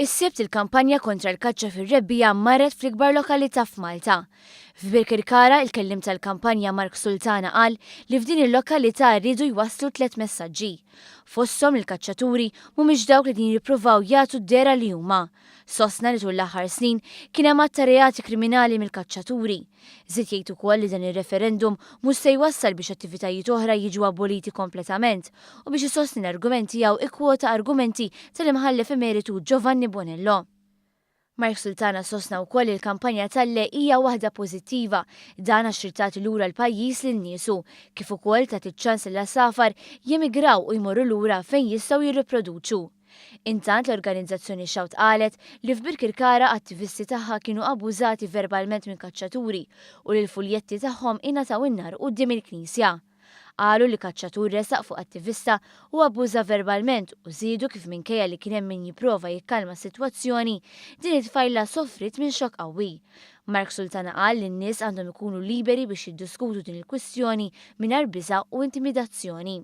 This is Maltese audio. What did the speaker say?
Is-Sibt il-kampanja kontra l-kaċċa fir-rebbiegħa marret fl-ikbar lokalità f'Malta. F'Birkirkara, il-kelliem tal-kampanja Mark Sultana qal li f'din il-lokalità riedu jwasslu tlett messaġġi. Fosthom li l-kaċċaturi mhumiex dawk li qegħdin jippruvaw jagħtu d-dehra li huma. Sostna li tul l-aħħar snin kien hemm għadd ta' reati kriminali mill-kaċċaturi. Żied jgħid ukoll li dan ir-referendum mhux se jwassal biex attivitajiet oħra jiġu aboliti kompletament u biex isostni l-argument tiegħu ikkwota argumenti tal-Imħallef Emeritu Giovanni Bonello. Mark Sultana sostna wkoll li l-kampanja tal-Le hija waħda pożittiva, dan għax trid tagħti lura l-pajjiż lil niesu, kif ukoll tagħti ċ-ċans lill-għasafar jemigraw u jmorru lura fejn jistgħu jirriproduċu. Intant l-organizzazzjoni Shout qalet li f'Birkirkara attivisti tagħha kienu abbużati verbalment minn kaċċaturi u li l-fuljetti tagħhom ingħataw in-nar quddiem il-knisja. Qalu li kaċċatur resaq fuq attivista u abbuża verbalment u żiedu kif minkejja li kien hemm min jipprova jikkalma s-sitwazzjoni, din it-tfajla sofriet minn xokk qawwi. Mark Sultana qal li n-nies għandhom ikunu liberi biex jiddiskutu din il-kwistjoni mingħajr biża' u intimidazzjoni.